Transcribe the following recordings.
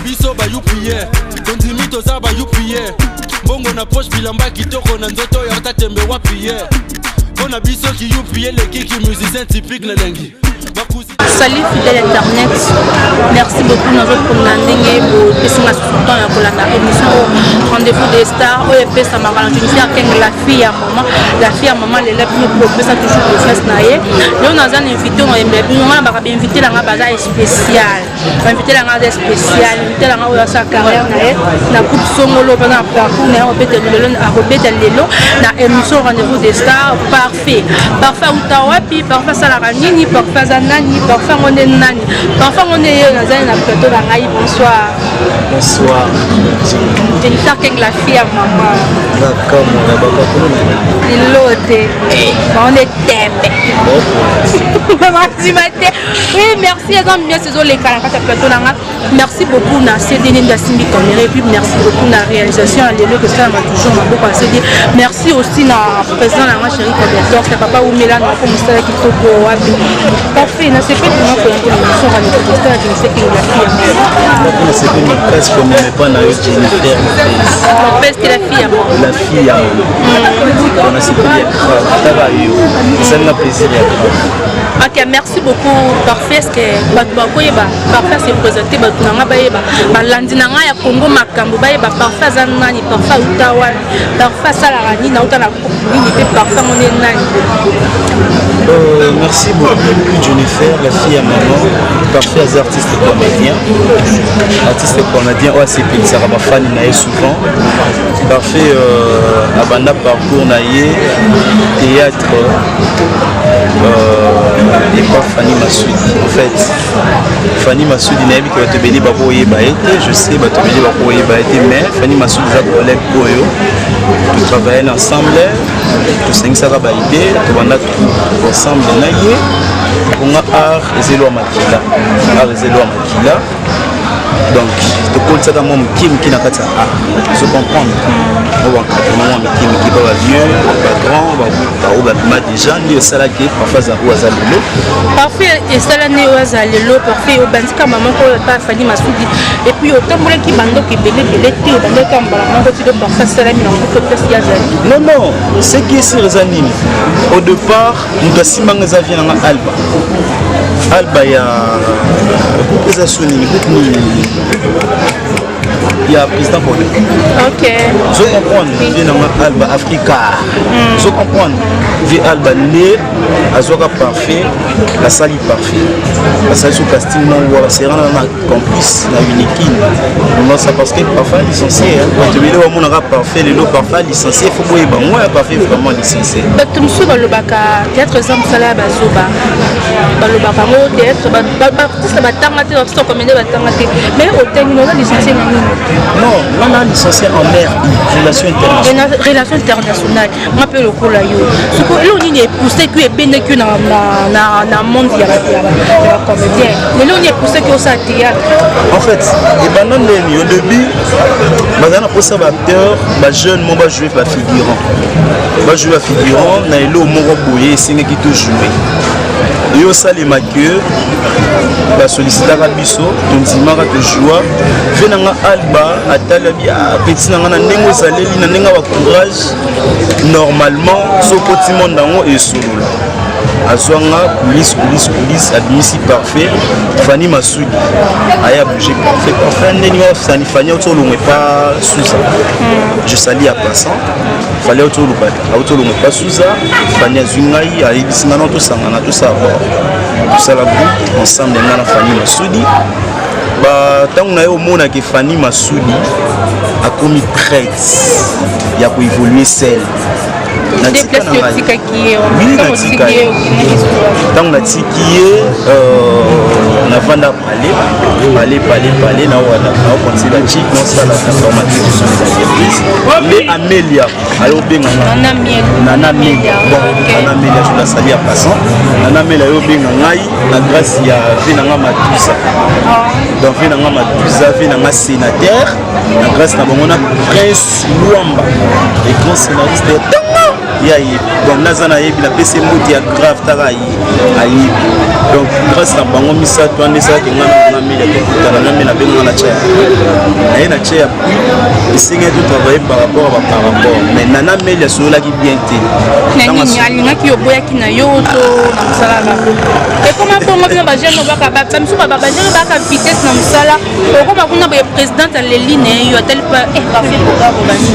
Biso bayupie, tondimi toza bayupie. Mbongo na poche, bilamba kitoko na nzoto ya ota tembe wapi ye. Mpo na biso kiyupie eleki ki musicien typique na elengi. Salut fidèle internet, merci beaucoup nazokonda ndenge bopesinga susu temps ya kolanda émission oyo Rendez-vous des stars oyo epesamaka na Jennifer Keng, la fille ya mama, la fille ya mama. Lela bino kopesa toujours confiance na ye. Lelo naza na invité oyembela bino. Nga na baka bainvité nanga baza spécial, bainvité nanga aza spécial. Invité nanga oyo asala carrière na ye na groupe songolo, mpe na parcours na ye akobeta lelo, akobeta lelo na émission Rendez-vous des stars. Parfait, Parfait auta wapi? Parfait asalaka nini? Parfait aza nani? Parfait yango nde nani? Parfait yango nde ye nazali na plateau na ngai. Bonsoir. Bonsoir. Jennifer Keng, la fille ya mama. Nakamona bakakolo na lelo te, bango nde tembe bandima te. Oui, merci. Eza ambiance ezoleka na kati ya plateau na nga. Merci beaucoup na CD nde asimbi caméra, et puis merci beaucoup na réalisation ya lelo kosalama toujours maboko ya CD. Merci aussi na président na nga, chéri Roberto papa umela na ko mosala kitoko wapi. Parfait, nasepeli nga koyambo na émission Rendez-vous des stars, Jennifer Keng, la fille ya mama. Nasepeli makasi komema epa na yo, Jennifer Lopez. Lopez, la fille ya mama. La fille ya mama, nasepeli ya grave. Tala yo, esalinga plaisir ya grave. Ok, merci beaucoup Parfait. Est ce que bato bakoyeba Parfait se présente? Bato na nga bayeba, balandi na ngai ya Congo makambo bayeba Parfait aza nani, Parfait auta wapi, Parfait asalaka nini, auta na groupe nini, mpe Parfait yango nde nani? Merci beaucoup Jennifer, la fille à maman. Parfait aza artiste comédien. Artiste comédien oyo asepelisaka bafani na ye souvent. Parfait abanda parcours na ye théâtre epa Fanny Masudi. En fait, Fanny Masudi, nayebi ke bato ebele bakoyeba ye te, je sais bato ebele bakoyeba ye te, mais Fanny Masudi eza collègue oyo totravaille ensemble, tosangisaka baidée, tobanda ensemble na ye. Mponga art eza elwa makila, art eza elwa makila, donc tokolisaka mwa moke moke na kati ya art, ozo comprendre, mo baencadrement mwa mike mike, ba bavieux, bagrand, baoyo babima déjà, nde esalaki parfois aza oyo aza lelo. Parfait esala nde oyo aza lelo. Parfait, obandika mama moko oyo pa Fani Masudi, et puis otambolaki bandoko ebele ebele te, obandaki mbala moko ti do parfait asalami na groupe place ye azali? Non, ce qui est sûr eza nini, au départ moto asimbanga eza vie nanga Alba, Alba ya groupe eza so nini, groupe nini ya président Bone. Ozo comprendre, vie nanga Alba Africa, ozo comprendre, vie Alba nde azwaka Parfait, asali Parfait, asali so casting moko, baserana na campus na Unikin. Non, ça parce que parfait licencié, bato ebele bamonaka Parfait lelo, parfait licencié, faut boyeba ngo ya Parfait vraiment licencié. Bato mosusu balobaka théâtre eza mosala ya bazoba, balobaka yango, théâtre baartiste batanga te, baartiste comédien batanga te, mais otangi, oza licencié na nini? Non, nga na licencié en RI, relation internationale. Relation internationale. Nga mpe lokola yo, siko eloko nini epousseki yo, ebendaki yo na monde ya bacomédien? Lelo nini epousseki osala théâtre? En fait, ebanda ndeni, au début baza na mposa baacteur, bajeune mo bajoue bafigurant, bajoue bafigurant na eloko moko boye, esengaki tojoue. Eyo osalema ke basolicitaka biso, tondimaka, tojoua. Ve na nga Alba atali abi: "Petit na nga, na ndenge ozaleli, na ndenge ya bacourage, normalement soki okoti monde yango esolola." Azwanga coulisse, coulisse, coulisse, abimisi Parfait. Fani Masudi aya bouger Parfait. Parfait ndeni wa Fani, Fani auti olongwe pa Suza, je sali ya passant, Fali auti oluka, auti olongwe pa Suza. Fani azwi ngai, ayebisi ngai na tosangana, tosala bord, tosala groupe ensemble, ngai na Fani Masudi. Ntango na ye omonaki Fani Masudi akomi prête ya koévolue seul. Ntango natiki ye, navanda pale pale pale pale, naokonti bachik, nasala informatique sur les entreprises, nde Amelia ayobenga nga. Nana Melia, bon, Nana Melia, je la salue en passant. Nana Melia ayobenga ngai na grâce ya vie na nga Matuza, donc vie na nga Matuza, vie na nga sénateur, na grâce na bango na Prince Luamba, le grand scénariste ya tanga. Ye ayebi. Donc naza nayebi, napesi ye mbote ya grave, taka ye ayebi. Donc grâce na bango misato wana esalaki nga na meli tokutana na meli, abenga na tia ya naye na tia ya puis esengaki totravaille par rapport à par rapport, mais Nana Meli asololaki bien te. Na nini alingaki oboyaki na yo to na mosala kaka ekoma bongo? Bino bajeune baka bamisu, bajeune baka vitesse na mosala, okoma kuna boye, présidente aleli na ye, yo atali pa parfait bokabo bani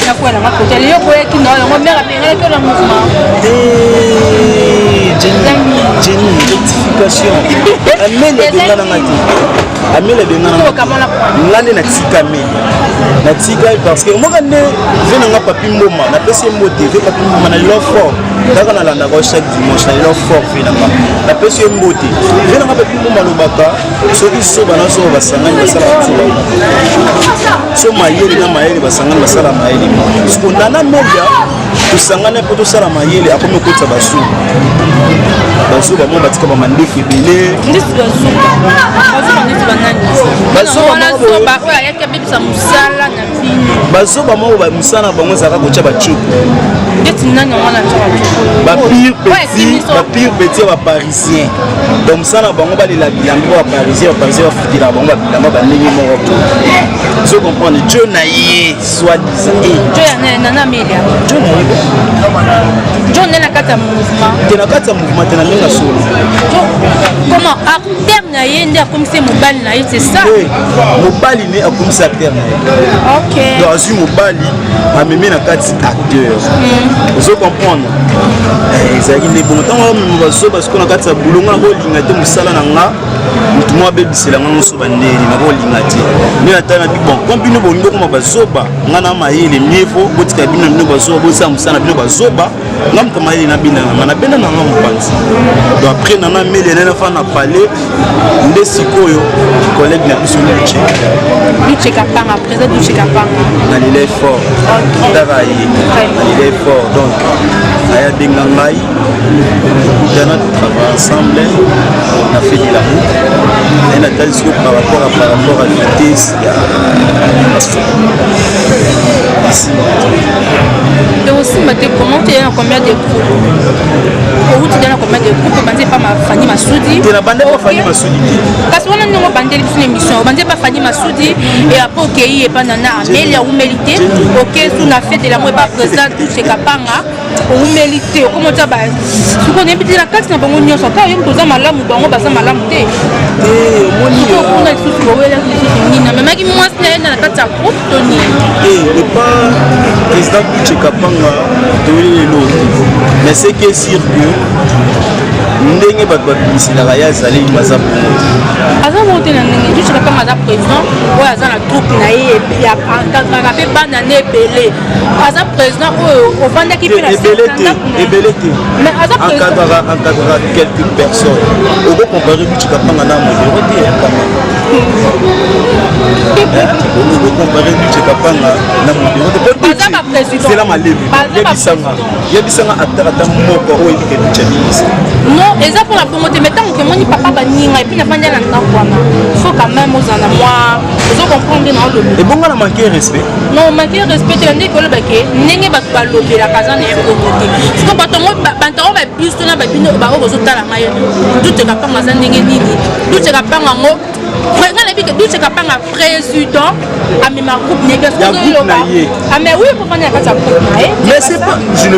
nakoya nanga kote yo oboyaki na yango, mare abengelaki yo na mouvement. Jenny, rectification, Ameli abengananga te, Ameli abengananga nga nde natika Ameli, natika parce que omoka nde ve nanga Papi Mboma, napesi ye mbote. Ve Papi Mboma na lelo fort, kaka nalandaka chaque dimanche na lelo fort. Ve nanga, napesi ye mbote. Ve nanga Papi Mboma alobaka soki soba na soba basangani basala soba, so mayele na mayele basangani basala mayele. Siko Nana Melia, tosangani mpo tosala mayele, akomi okotisa basuba, bazuba mo batika bamandefu ebele. Ndeti bazuba, bazuba ndeti banani? Bazoba oyo ayaki abebisa mosala na bino. Bazoba moko, mosala na bango ezalaka kotya bacuku. Ndeti nani yango wana? Bapire petit, bapire petit ya baparisien. Donc mosala na bango, balela bilamba baparisien, baparisien bafutelaka bango babilamba bandenge moko po ozo comprendre. Jo na ye soit disant. Jo ya Nana Melia? Jo na ye. Jo nde na kati ya mouvement? Te, na kati ya mouvement te, na ndenge ya solo. Comment, acteur na ye nde akomisi mobali na ye, c'est ça? Mobali ne akomisi acteur na ye. Donc azwi mobali, amemi na kati acteur, ozo comprendre? Ezalaki nde bongo. Ntango amema bazoba sikoyo na kati ya boulot, nga nakolinga te mosala na nga motu moko abebisela nga nyonso bandeni, nakolinga te. Nde natali na bi bon, comme bino bolingi okoma bazoba, nga na mayele, mieux vaut botika bino na bino bazoba, bosala mosala na bino bazoba, nga moto mayele nabina na nga, nabenda na nga mopanzi. Donc après Nana Mele nene fa na palais, nde sikoyo collègue na biso Luche. Luche Kapanga, président Luche Kapanga. Na lela fort, taka ye na lela fort. Donc aya abenga ngai, tokutana, travaille ensemble na fait de la route. Naye natali sikoyo par rapport à vitesse ya esimba. Osimba te comment? Te na combien de groupe outi? Te na combien de groupe obandi epa Fani Masudi? Te, na bande pa Fani Masudi te. Kasi wana ndenge obandeli biso na émission, obandi epa Fani Masudi et après okei epa Nana Ameli, awumeli te, oke su na fete yango epa président Touche Kapanga, owumeli te, okoma otia sikoyo. Nayebi te, na kati na bango nyonso, ata yo moto oza malamu, bango baza malamu te. Sikoyo kuna lisusu bowelaki lisusu nini? Amemaki mwasi na ye na kati ya groupe to nini? Epa président Duche Kapanga toyeli lelo te, mais ce qui est sûr que ndenge bato babimiselaka ye, azali baza bongo te. Aza bongo te na ndenge Duche Kapanga aza président oyo aza na troupe na ye, encadraka mpe bana ne ebele. Aza président oyo ovandaki mpe na Ebele te, ebele te. Mais aza Encadraka quelques personnes. Okocompare Duche Kapanga na Modero te quand même. Okocompare Duche Kapanga na Modero te. Baza baprésident. Zela malebi, yebisanga, yebisanga acteur ata moko oyo yebi ke Duche ministre. Non, eza mpona bongo te, mais ntango kemoni papa baninga et puis nafandi na ndako wana, faut quand même ozala na mwa, ozo comprendre na olobi. Ebonga na manque respect? Non, manque respect te. Ndenge olobake, ndenge bato balobelaka, aza na ye bongo te. Siko bato yango, bato yango babiso na babino baoyo bozotala ngai, Duche Kapanga aza ndenge nini? Duche Kapanga yango, nga nayebi ke Duche Kapanga président amema groupe na ye. Ah mais oui, papa na kati ya groupe na ye. Mais c'est pas, je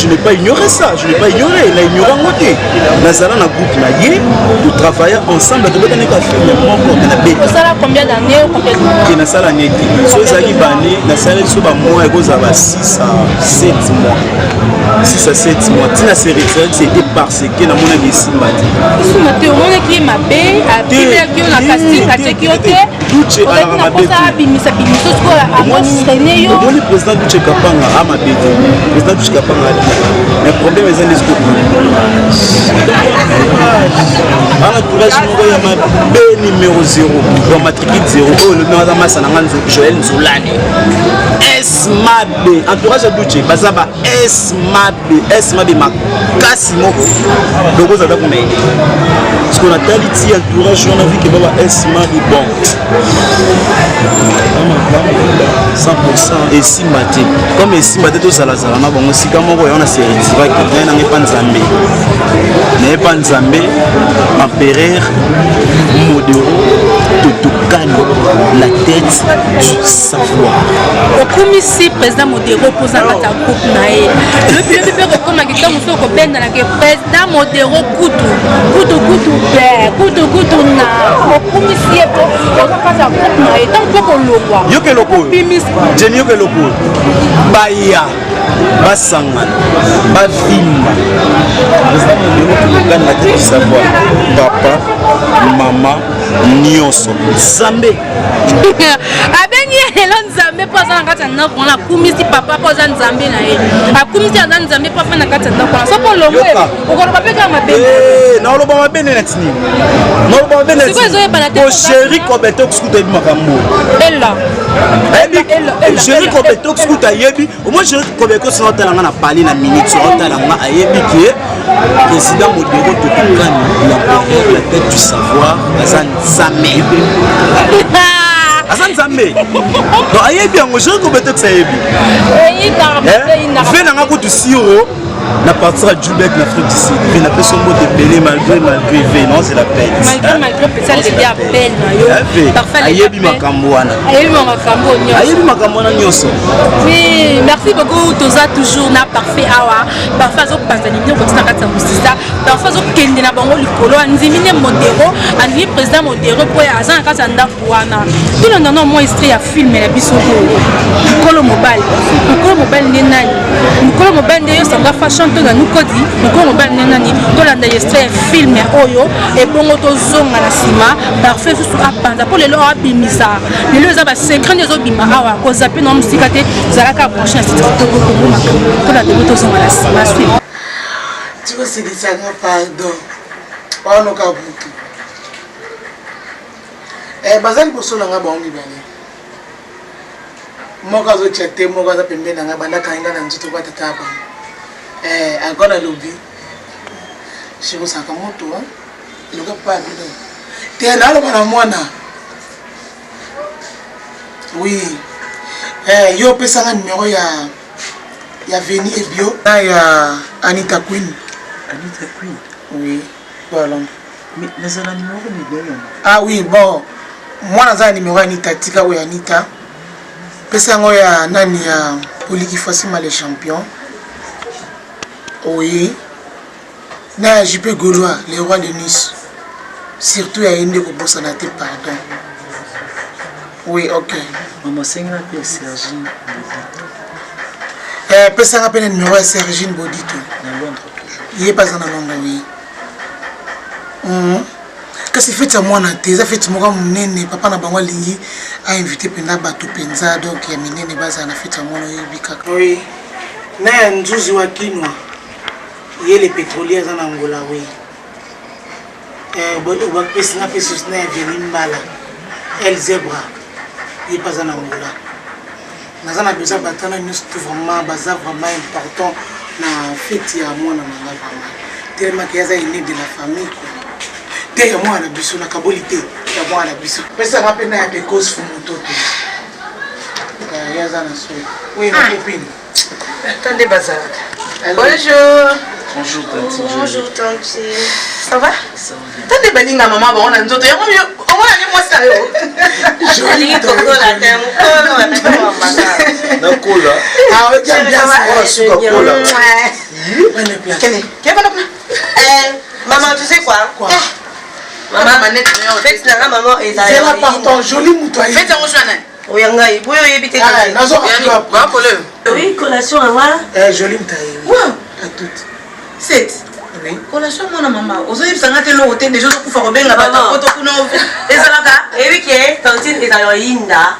n'ai pas ignoré ça, je n'ai pas ignoré, na ignoré yango te. Nazala na groupe na ye, totravailla ensemble, tobetani ka film moko te na beta. Osala combien d'années ou combien de Te, nasala ne te. So ezalaki bane, nasali so bamois, ekozala ba 6 à 7 mois, 6 à 7 mois. Ntina se retiraki, c'était parce que namonaki esimba te. Esimba te, omonaki ye mabe, abimelaki yo na casting, atiaki yo te. Duche alaka mabe te. Abimisa bimiso sikoyo, azofreiner yo. Omoni, président Duche Kapanga amabe te, président Duche Kapanga abi, mais problème eza nde sikoyo wana entourage moko ya mabe, numéro 0, donc matricule 0 oyo olobi aza masa na nga Joel Nzolani. S mabe. Entourage ya Duce baza ba S mabe, S mabe makasi moko. Donc oza kuna idée. Parce qu'on a tali ti entourage wana vu que ba ba S mabe bon. 100% esimba te comme esimba te tozalazala na bango esika moko yango na se retiraki naye nanga epa nzambe naye epa nzambe empereur modero totokani la tête du savoir. Okumisi président Modero mpo oza kati ya groupe na ye. Lobi lobi mpe kokomaki ntango mosusu okobendanaka président Modero kutu kutu kutu be kutu kutu na okumisi ye mpo oza kati ya groupe na ye ntango mpo kolongwa. Yoka eloko oyo. Jenny yoka eloko oyo. Baya basangana bavimba président Modero totokani la tête du savoir papa mama nyonso nzambe abengi ye lelo nzambe mpo aza na kati ya ndako wana akumisi papa mpo aza nzambe na ye akumisi aza nzambe mpo afa na kati ya ndako wana soki olongwe okoloba mpe kaka mabe eh, naoloba mabe nde nati nini naoloba mabe sikoyo ezoyebana te chéri kobetox kutu ayebi makambo ela chéri kobetox kutu ayebi omoi chéri kobetox naotala nga na pali na minute aotala nga ayebi ke Président Modero Tokokani, l'empereur, la tête du savoir, aza nzambe. Aza nzambe. Donc ayebi yango, je kobetox ayebi. Ve nanga kutu siro na partir ya Jubek na Afrique du Sud. Ve na peso mbote ebele malgré malgré ve non c'est la peine. Malgré malgré pesa leli appel na yo. Parfois ayebi makambo wana. Ayebi makambo nyonso. Ayebi makambo wana nyonso. Oui, merci beaucoup toza toujours na parfait awa. Parfois azopanza liloko ti na kati ya mosisa, parfois azokende na bango likolo, andimi nde Modero, andimi président Modero mpo aza na kati ya ndako wana. Tolanda na mwa extrait ya film na biso oyo mokolo mobali. Mokolo mobali nde nani? Mokolo mobali nde yo sanga fashion to na nukodi. Mokolo mobali nde nani? Tolanda extrait ya film oyo ebongo tozonga na nsima. Parfait susu apanza mpo lelo abimisa, lelo eza ba secret nde ezobima awa, kozape na mosika te, zalaka branche na site kitoko Kongo makambo. Tolanda ngo tozonga na nsima suite. Tikosilisa nga pardon waonoka butu eh, baza liboso na nga bango mibale moko azotya te moko aza pembeni na ngai banda kangi nga na nzoto kwa tata ya bango eh, encore nalobi shirosaka moto eloka pa bino te naloba na mwana oui eh, yo opesanga numero ya ya Veni Ebio na ya Anita Queen. Anita Queen. Oui, voilà. Mais nazala numéro mibale. Ah oui, bon. Moi naza na numéro ya Anita, tika oyo Anita. Pesa yango ya nani ya Poliki Fasima le champion. Oui. Na ya JP Gaulois, le roi de Nice. Surtout ya ye nde kobosana te pardon. Oui, ok. Mama sengela pe ya Sergine Bodito. Eh, pesanga pe na numéro ya Sergine Bodito. Na Londres toujours. Ye pe aza na Londres, oui. Kasi feti ya mwana te, eza feti moko monene, papa na bango alingi a inviter mpenza bato mpenza, donc ya minene bazala na feti ya mwana oyebi kaka. Oui. Na ya Nzuzi wa Kinwa. Ye le pétrolier aza na Angola, oui. Eh, bapesi nga mpe susi na ya Veni Mbala El Zebra ye mpe aza na Angola. Naza na besoin bato wana nyonso tout vraiment baza vraiment important na feti ya mwana na nga vraiment tellement ke aza aîné de la famille quoi. Te ya mwana na biso nakaboli te ya mwana na biso pesanga mpe na ya Pekos Fumutoto ye aza na soi. Oui, ma copine. Attendez, bazalaka. Bonjour. Bonjour tante. Bonjour tante. Ça va? Ça va bien. Tante balinga maman bango na nzoto. Yango yo omona ni mwasi na yo. Joli kokola te mukolo Nakola. Ah, ok, bien ça. Wana suka kola. Kene, kene kuna. Eh, maman, tu sais quoi? Quoi? Maman, fête na nga maman ezala. Zela pardon, joli mutu ayi. Fête yango jwana. Oya ngai, boyo oyebi te. Ah, nazo Oui, collation na nga. Eh, joli mutu ayi. Wow. À toutes. Sept. Oui. Collation mwana mama, ozoyebisa nga te eloko te deja ozokufa kobenga bato Maman. poto kuna ezalaka. Oyebi ke tantine ezala oyinda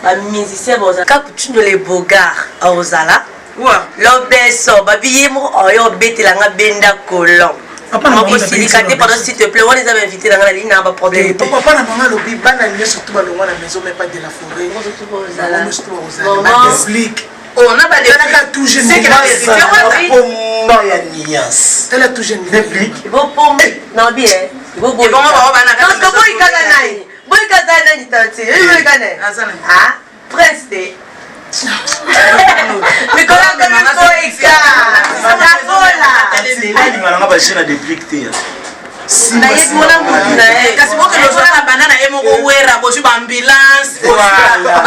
ba musicien bozala kakutuno le bogard ozala Wa. lobeso babi ye moko oyo obetela nga benda colon. Papa na bango Okosilika te, pardon, s'il te plaît. Wana eza bainvité na nga, nalingi na baproblème te. Papa na bango alobi bana nyonso to balongwa na maison mais pas de la forêt. Kozala. Bango nyonso to bakozala. Maman. Badeplique. Oh, na ba Talaka tout jeune. C'est que la vérité, wana. Pomba ya nuance. Tala tout jeune. Déplique. Bopom nabi e. Ebongo bango bana kaka Parce que boyikaka nani? Boyikaka nani tante? Boyikaka nani? Aza nani? Ah, prince te. Mikolo akomi boyika. Nakola. Alinga nanga bajeune na déplique te. Nayebi mona mutu na ye. Kasi bokende ozala na banda na ye moko wera, bozwi baambulance,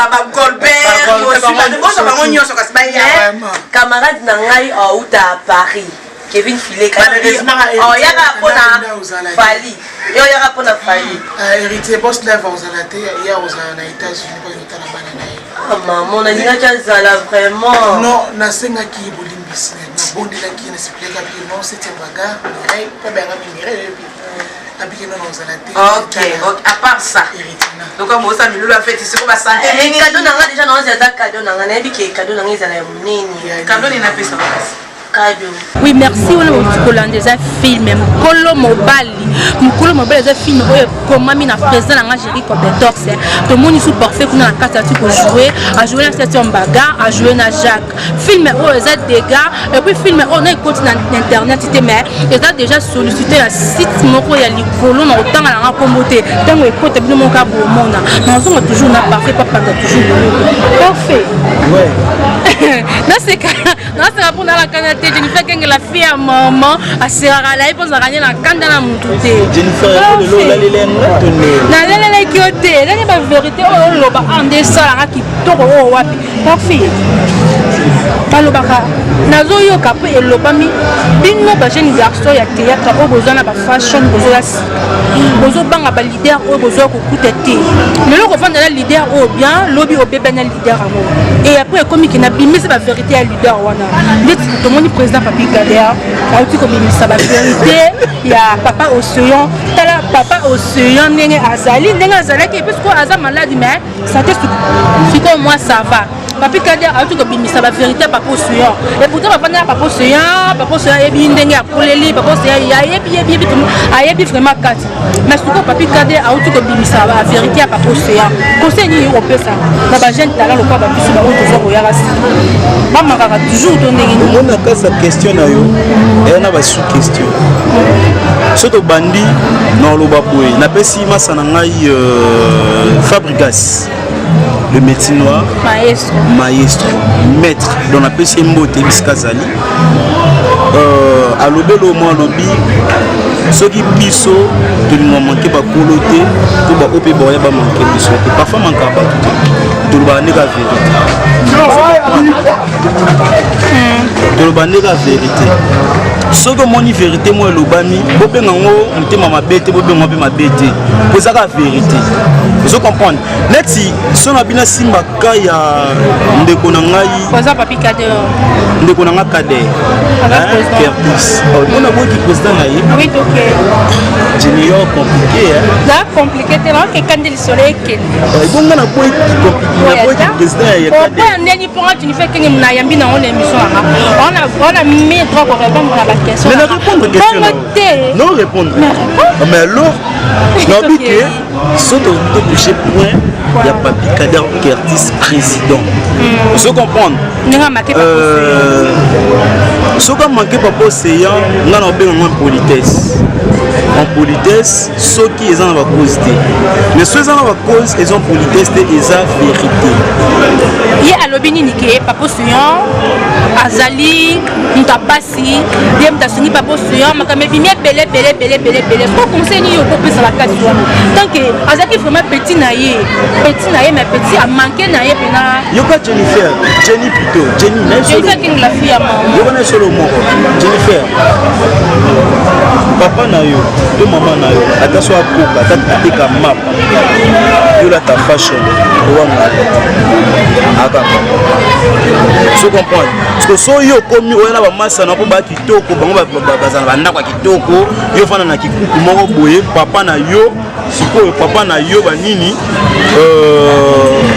bagolbert, bozwa bango nyonso, kasi baya. Camarade na ngai auta à Paris, Kevin Fileka. Malheureusement, oyaka mpona Nda ozala te. Fali. Ye oyaka mpona Fali. Héritier Boss Live ozala te, ye ozala na États-Unis mpo otala bana na ye. Ah, maman, nalingaki azala vraiment. Non, nasengaki ye bolimbisi, nabondelaki ye, nasepelaki abiki non septième bagarre Mireille mpe bayangami Mireille oyebi abiki non ozala te. Ok, à part ça, héritier na donc mosa milulu afeti siko basante ndenge. Kado na nga déjà naozi aza kado na nga, nayebi ke kado na nga ezala ya monene. Kado nini napesa makasi? Kado. Oui, merci. Wana bauti kolanda eza film Mokolo Mobali. Mokolo Mobali eza film oyo ekomami na président na nga Géri Cobetox. Tomoni su parfait kuna na kati, ati kojoue, ajoue na septième bagarre, ajoue na Jacques. Film oyo eza dégâts. Et puis film oyo na ekoti na internet te, mais eza déjà sollicité na site moko ya likolo na kotanga nanga nkombo te. Ntango ekota, bino moko bomona. Nazonga toujours na parfait, papanda toujours boyoka parfait. Naseka, naseka mpo nalakana te. Jennifer Kenge, la fille ya mama, asekaka na ye mpo azalaka nye na kanda na motu te. Jennifer, lelo olaleli nga to nini? Nalelelaki yo te, ndenge bavérité oyo oloba awa nde esalaka kitoko. Oyo wapi parfait balobaka, nazoyoka mpe elobami, bino bajeune garçon ya théâtre oyo boza na bafashion, bozoya sika, bozobanga baleader oyo bozoya kokuta te. Lelo kovanda na leader oyo bien, lobi obeba na leader yango, et après ekomi ke nabimisi bavérité ya leader wana. Ndeti tomoni président Papi Kader auti kobimisa bavérité ya papa Océan. Tala papa Océan ndenge azali, ndenge azalaki, et puis sikoyo aza malade, mais santé sikoyo moi ça va. Papi Kader auti kobimisa bavérité ya papa Océan, et pourtant bafanda na papa Océan. Papa Océan ayebi ndenge akoleli, papa Océan ayebi, yebi, yebi, ayebi vraiment kati. Mais sikoyo Papi Kader auti kobimisa bavérité ya papa Océan. Conseil nini opesa na bajeune talent lokola babiso baoyo toza koyaka sika, bamakaka toujours to ndenge nini? Omona kasa question na yo eya na basous question. So tobandi na oloba boye, napesi masa na ngai Fabrigas le métier noir. Maestro. Maestro, maître, donc napesi ye mbote bisika azali. Alobeli oyo mwa alobi, soki biso tolinga manke bakolo te, to baoyo mpe baoya bamanke biso te. Parfois mankaka bato te, tolobaka nde ka vérité, toloba nde ka vérité. Soki omoni vérité moko elobami, bobenga yango motema mabe te, bobenga mpe mabe te, po eza kaka vérité. Ozo comprendre neti so na bino asimbaka ya ndeko na ngai. Oza Papi Kader. Ndeko na nga Kader. Aza président. Kertis mpona boki président na ye. Oui, ok. Junior compliqué, hein? Na compliqué te, naoke nde lisolo ekende. Ebonga na boyiki président ya Kader. Okoya ndeni mponga Jennifer Kenge nayambi nango na émission yanga, on a mis droit korépondre na baquestion. Mais na répondre question. Bongo te. Non, répondre. Mais réponds. Mais alors nabi ke so totouche point ya Papi Kader Kertis président, ozo comprendre? Ndenge amake. Soki amanke papa Océan, nga na obenga ngo impolitesse. Impolitesse soki eza na bacause te, mais so eza na bacause, eza impolitesse te, eza vérité. Ye alobi nini? Ke papa Océan azali moto apasi, ye moto asungi papa Océan, makambo ebimi ebele ebele ebele ebele ebele. Po conseil nini okopesa bakati wana, tant que azalaki vraiment petit na ye, petit na ye, mais petit amanke na ye mpena? Yoka Jennifer, Jenny plutôt, Jenny. Jennifer King, la fille ya mama. Yoka na solo moko, Jennifer. Papa na yo to mama na yo, ata so akoka, ata ateka mapa. Yolata fashion owanga akaka so comprendre parce que so yo okomi oya na bamasa na mpo baya kitoko, bango bazala na bandako ya kitoko, yo ofanda na kikuku moko boye, papa na yo sikoyo, papa na yo banini,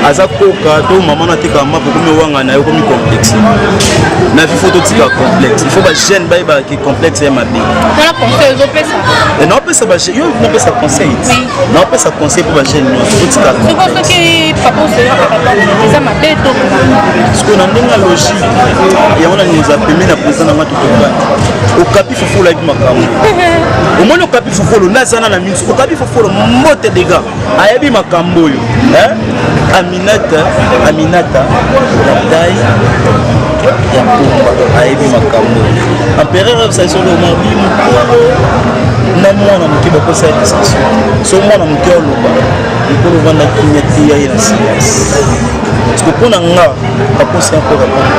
aza koka to mama na atekaka mapa, okomi owanga na yo, okomi complexe na vie. Faut totika complexe, il faut bajeune bayebaka ke complexe ya mabe. Wana conseil ozopesa? Naopesa bajeune, yo napesa conseil, naopesa conseil mpo bajeune nyonso totika. Soko soki papa oselaka eza mabe to? Sikoyo na ndenge ya logique, yango na eza pembeni na président nanga totokani Okapi Fofolo, ayebi makambo. Omoni Okapi Fofolo nde aza na miso. Okapi Fofolo, mbote dega, ayebi makambo oyo. Aminata, Aminata la taille ya pomba, ayebi makambo oyo. Empereur ayebisa solo mabi mokolo na mwana moke bakosala discussion. So mwana moke oloba, mokolo ovanda kimia, teya ye na silence. Parce que mpo na nga bakosi encore répondre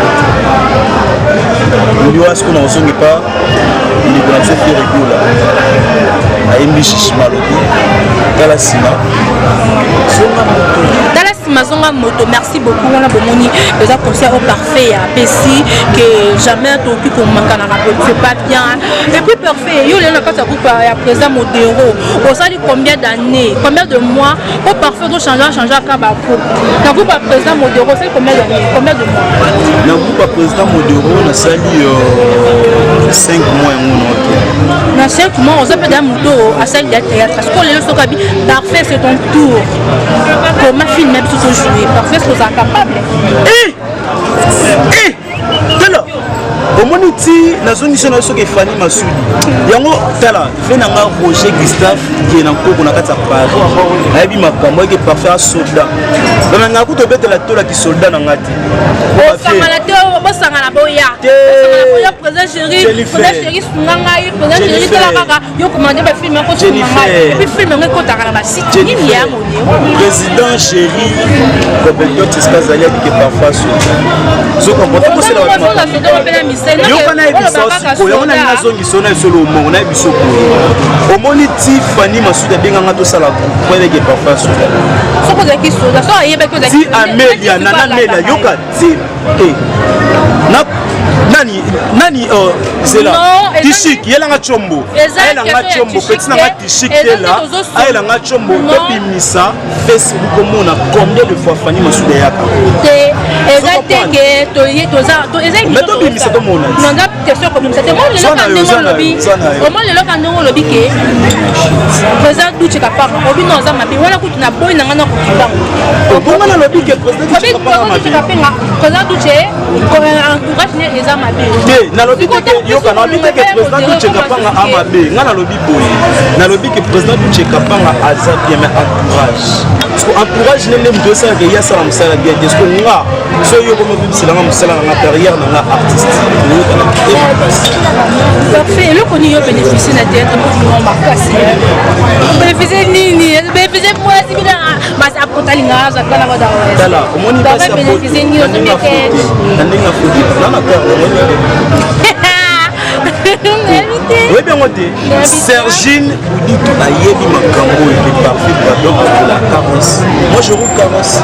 ndi wana. Sikoyo na kozongi pa ndeko na biso Ferre Gola, ayembi shishima, alobi tala nsima, zonga moto. Tala nsima, zonga moto. Merci beaucoup. Wana bomoni eza conseil au parfait ya apesi que jamais tokoki komakanaka, c'est pas bien. Et puis parfait, yo lelo na kati ya groupe ya président Modero, osali combien d'années, combien de mois? Po parfait ozochange change aka bagroupe. Na groupe ya président Modero osali combien d'années, combien de mois? Na groupe ya président Modero nasali 5 mois yango na oke. Na 5 mois oza mpe da moto asali ya théâtre. Parce que lelo soki abi parfait, c'est ton tour, comment film na biso tojoue, parfait, ce oza capable? Tala, omoni ti nazongisi na yo soki efani Masudi yango. Tala ve na nga Roger Gustave ke na nkoko na kati ya Paris, ayebi makambo ayeke. Parfait asoda na nga kuta obetela tolaki soldat na nga te. Bosangana te, bosangana, boya, boya. Président Chéri, président Chéri, sunga ngai. Président Chéri, tala kaka yo commande bafilm yango, sunga ngai. Et puis film yango ekotaka na basite nini ya Modero? Président Chéri Roberto Tiska azali abike parfois so yoka nayebisa sikoyo yango nalingi nazongisa na biso lomongo na biso boye. Omoni ti Fani Masudi abenganga tosala groupe po ayebeke parfois so ti Amelia, nana Amelia, yoka ti na nani nani, zela Tishik yelanga tshombo, ayelanga tshombo, peti nanga Tishik tela, ayelanga tshombo. Tobimisa Facebook, omona combien de fois Fani Masuda eyaka. Te, eza te ke Mais tobimisa, tomona. Naza question kobimisa te. Mo lelo ka ndenge olobi ke président Duce Kapanga obi no aza mabe, wana kutu na boyi na ngai na kokibango. Bonga nalobi ke président Duce Kapenga, président Duce entourage ne eza mabe. Te, nalobi te ke, yoka, nalobi te ke président Duce Kapanga a mabe. Nga nalobi boye, nalobi ke président Duce Kapanga aza bien, mais entourage, parce que entourage nde moto esalaka ye asala mosala bien te. Parce que nga so yo komi obibiselanga mosala nanga, carrière nanga artiste, oyokana te makasi. Parfait, eloko nini yo bénéficie na théâtre mpo makasi? Bénéficie nini? Bénéficie mwasi bina basi akotalinga azwa tala. Tala, omoni basi bénéficie nini? Na ndenge afote, na ndenge afote na na cœur, omoni, oyebi yango te. Sergine Buditu ayebi makambo oyo. Le parfait pardon la carrosse, moi je roule carrosse.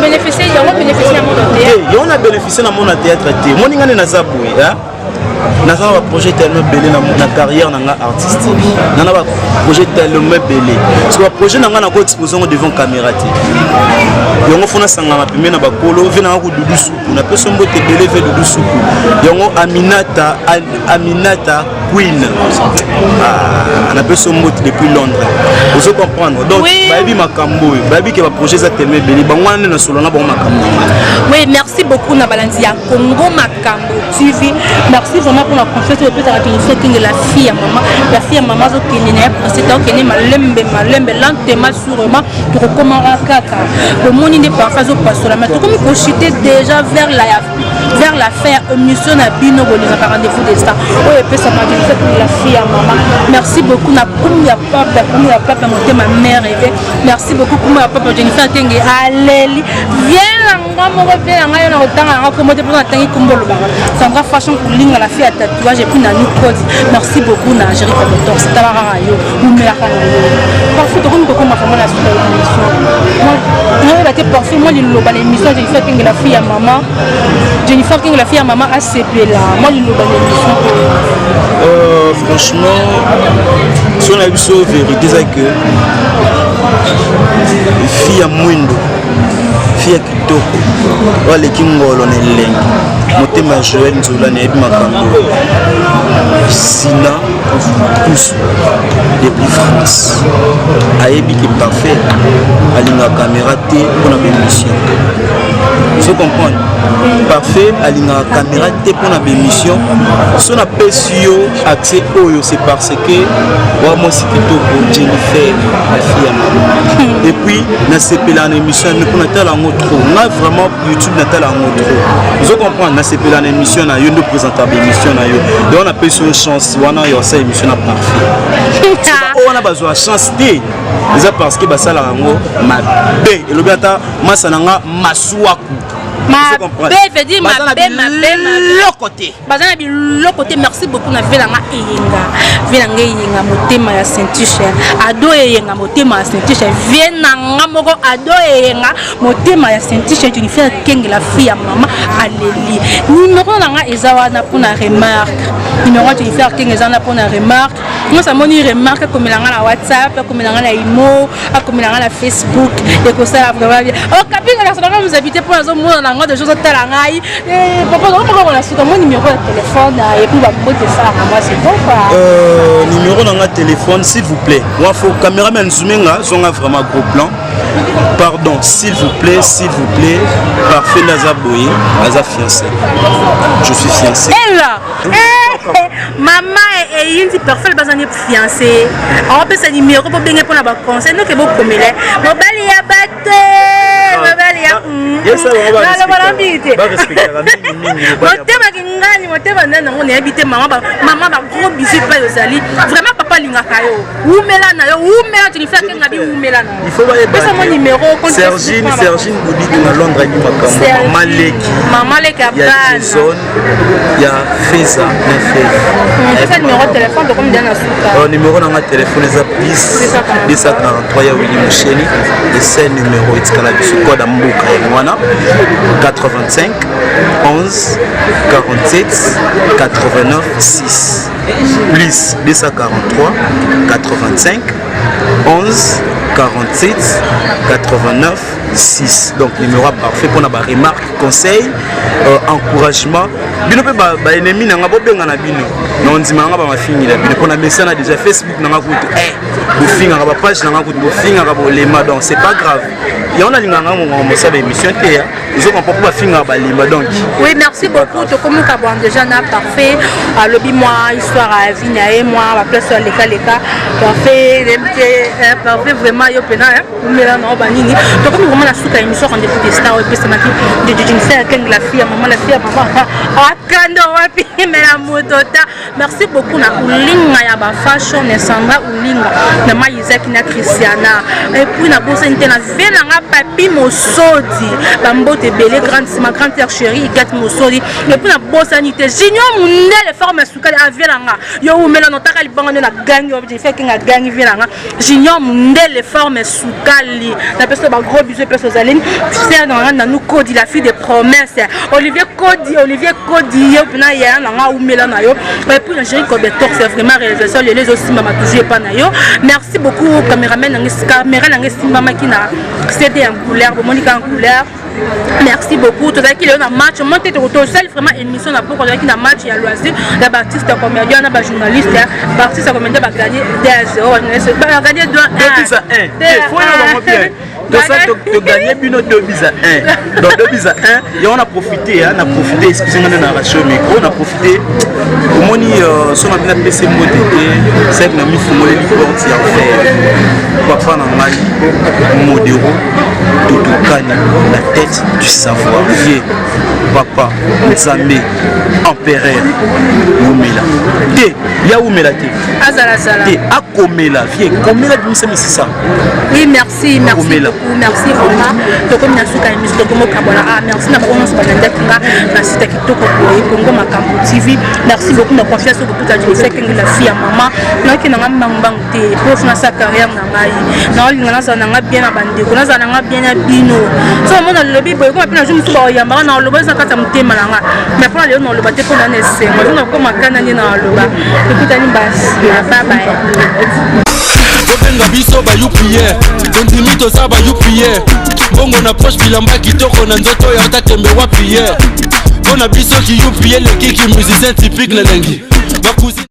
Bénéficie yango, bénéficie yango na théâtre? Yango na bénéficie na mona théâtre te. Omoni nga nde naza boye, naza na baprojet tellement ebele na carrière na nga artiste, na baprojet tellement ebele, parce que baprojet na nga nako expose yango devant caméra te. Yango fo nasangana pembe na bakolo ve nanga kodudu suku, napesi mbote ebele ve dudu suku yango. Aminata, Aminata Queen, ah, napesi mbote depuis Londres. Ozo comprendre? Donc bayebi makambo oyo, bayebi ke baprojet eza tellement ebele. Bango wana nde nasolo na bango makambo na nga. Oui, merci beaucoup na balandi ya Congo Makambo TV. Merci vraiment pour la confiance oyo epesaka Jennifer Kenge, la fille ya mama, la fille ya mama. Azokende na ye procès, okende malembe malembe, lentement, sûrement tokokomaka kaka. Bomoni nde parfois azopasola, mais tokomi kochute déjà vers la vers la fin ya émission na bino bolingaka rendez-vous des stars oyo epesama Jennifer la fille ya mama. Merci beaucoup na kumu ya papa, kumu ya papa motema mère eve. Merci beaucoup kumu ya papa Jennifer Kenge aleli. Viens na nga moko viens na nga yo na kotanga nga kombo te mpo natangi kombo olobaka. Sandra Fashion kolinga la fille ya tatouage et puis na New Code. Merci beaucoup na Jerry Kabotor. Tala kaka yo, umelaka na yo. Parfois tokomi kokoma vraiment na suka ya émission. Nayeba te parfois mwa liloba na émission Jennifer Kenge la fille ya mama. Jennifer Kenge la fille ya mama asepela mwa liloba na émission. Franchement, so na biso vérité eza que fille ya mwindo, fille ya kitoko oyo aleki ngolo na elengi, motema ya Joel Nzola, nayebi makambo sina kusu depuis France, ayebi ke parfait alingaka caméra te mpona baémission. Ozo comprendre, parfait alingaka caméra te mpona baémission. So napesi yo accès oyo, c'est parce que wa mwasi kitoko Jennifer la fille ya mama. Et puis nasepelaka na émission ya mpo natala yango trop. Nga vraiment YouTube natala yango trop, ozo comprendre. Nasepelaka na émission na yo nde présenta baémission na yo, donc napesi yo chance wana ya osala émission na parfait. Oyo wana bazwa chance te, eza parce que basalaka yango mabe. Elobi ata masa na nga masuaku. Mabe veut dire mabe, mabe, mabe. Loko te. Baza na biloko te. Merci beaucoup na vie nanga eyenga, vie nanga eyenga motema ya Saint-Tiche, ado eyenga motema ya Saint-Tiche, vie nanga moko ado eyenga motema ya Saint-Tiche. Jennifer Kenge la fille ya mama aleli. Numéro nanga eza wana mpona remarque. Numéro ya Jennifer Kenge eza wana mpona remarque. Nyonso amoni remarque, akomela nga na WhatsApp, akomela nga na imo, akomela nga na Facebook, ekosala vraiment bien. Okapinga nasolaka mozabite mpo nazomona na ngo deja ozotala ngai. Papa okomoko na suka mo numéro ya téléphone et puis bambote esalaka mwa c'est bon quoi. Numéro na nga téléphone, s'il vous plaît, moi faut caméraman zumenga zonga vraiment gros plan, pardon, s'il vous plaît, s'il vous plaît. Parfait naza boye, aza fiancé, je suis fiancé. Ela mama eyindi, parfait baza ni fiancé, aopesa numéro bobenge mpona baconseil noke bokomela mobali ya bato, mobali ya naloba mingi te. Motema kingani, motema nani yango nayebi te. Mama, mama, bagros bisous epai ozali. Vraiment papa alingaka yo, wumela na yo, wumela. Jennifer Kenga bi wumela na yo. Pesa mo numéro. Sergine, Sergine Boudiki na Londres ayebi makambo. Mama leki. Mama leki ya ya bana. Jason ya Feza na Feza. Pesa numéro téléphone, tokomi deya na suka. Numéro na nga téléphone eza plus 243 ya Willi Musheni, ese numéro etikala biso code ya mboka yango wana, 85 11 47 89 6, plus 243 85 11 47 89 6. Donc numéro parfait mpona baremarque, conseil, encouragement. Bino mpe baennemi na nga, bobenga na bino na ondima nanga, bamafingi na bino mpona mesana déjà. Facebook nanga kutu bofingaka, bapage nanga kutu bofingaka bolema, donc c'est pas grave. Yango nalingaka nga mongongo mosala émission te, ozo comprendre, mpo bafingaka balemba donc. Oui, merci beaucoup. Tokomi kabwana déjà na parfait alobi mwa histoire ya vie na ye, mwa baplace oyo alekaleka. Parfait te, parfait vraiment yo mpena umela na banini. Tokomi vraiment na suka émission Rendez-vous des stars oyo epesamaki de Jennifer Keng la fille ya mama, la fille ya mama akanda wapi mela moto ta. Merci beaucoup na Ulinga ya bafashion, na Sandra Ulinga, na ma Isaki, na Christiana. Et puis nabosani te na vie nanga Papi Mosodi, bambote ebele, grande, ma grande sœur chérie Igat Mosodi. Et puis nabosani te Junior Mundele forme ya sukali, avie nanga yo umela notaka libanga nde na gangi oyo Jennifer Kenga gangi. Vie nanga Junior Mundele forme sukali, napesi bagros bisous epesi ozali sœur nanga Nanu Kodi la fille de promesse, Olivier Kodi, Olivier Kodi, ye mpena yaya nanga, umela na yo. Et puis na Géri Cobetor, c'est vraiment réalisation lelo ezosimbama toujours epa na yo. Merci beaucoup caméraman nange, caméra nange esimbamaki na CD en couleur, bomoni ka en couleur. Merci beaucoup. Tozalaki lelo na match mo te, tosali vraiment émission na poko. Tozalaki na match ya loisir ya baartiste ya comédien na bajournaliste. Baartiste ya comédien bagagné 2 à 0, bajournaliste bagagné 2 à 1. Tosa togagné bino 2 buts à 1, donc 2 buts à 1. Yango na profité, na profité, excuse nga nde na racho micro, na profité omoni so na bino apesi mbote te seke na mifungoleli porte ya fer. Papa na ngai Modero Tutuka. Kani, la tête du savoir. Vieux, papa, Nzambe, empereur, wumela. Te, ya wumela te. Azala zala. Te, akomela, vieux, komela bimisa misisa. Oui, merci, merci Komela. beaucoup, merci vraiment. Tokomi na suka ya émission, tokomi okabola. Ah, merci na bango nyonso balandaki nga na site ya kitoko boye, Congo Makambo TV. Merci beaucoup na confiance oyo bokuta Jennifer Kenge, la fille ya mama. Nayoki na nga mbangu mbangu te, po funa sa carrière na ngai. Naolinga nazala na nga bien na bandeko, nazala na nga bien na bino. So omona lobi boye, koma mpe na jour mosusu bakoyambaka na oloba eza kati ya motema na nga. Mais mpona lelo na oloba te, mpona na esengo. So nakoma kana nde na oloba. Tokutani basima, bye bye. Bobenga biso bayupie, tondimi toza bayupie. Mbongo na poche, bilamba kitoko na nzoto ya tatembe wapi ye. Mpo na biso kiyupi eleki ki musicien typique na elengi bakusi.